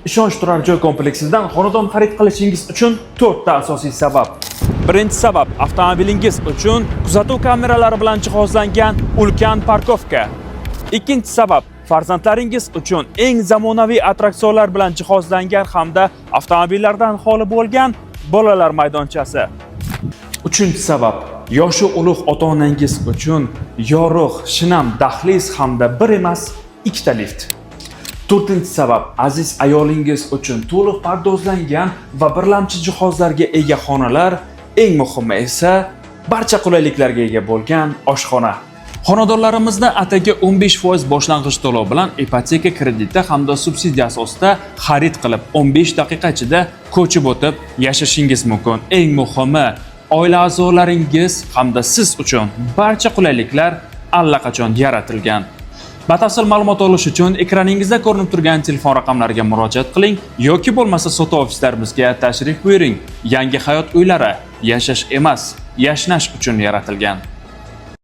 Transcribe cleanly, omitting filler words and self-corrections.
Ishonch turar joy kompleksidan xonadon xarid qilishingiz uchun to'rtta asosiy sabab. Birinchi sabab: avtomobilingiz uchun kuzatuv kameralari bilan jihozlangan ulkan парковка. Ikkinchi sabab: farzandlaringiz uchun eng zamonaviy attraksionlar bilan jihozlangan hamda avtomobillardan xoli bo'lgan bolalar maydonchasi. Uchinchi sabab: yoshi ulug' ota-onangiz uchun yorug', shinam dahliz hamda bir emas, ikkita lift. To'rtinchi sabab: aziz ayolingiz uchun to'liq pardozlangan va birlamchi jihozlarga ega xonalar, eng muhimi esa barcha qulayliklarga ega bo'lgan oshxona. Xonadonlarimizni atigi 15% boshlang'ich to'lov bilan ipoteka krediti hamda subsidiya asosida xarid qilib, 15 daqiqa ichida ko'chib o'tib yashashingiz mumkin. Eng muhimi, oila a'zolaringiz hamda siz uchun barcha qulayliklar allaqachon yaratilgan. Batafsil ma'lumot olish uchun ekraningizda ko'rinib turgan telefon raqamlariga murojaat qiling yoki bo'lmasa sotuv ofislarimizga tashrif buyuring. Yangi hayot uylari yashash emas, yashnash uchun yaratilgan.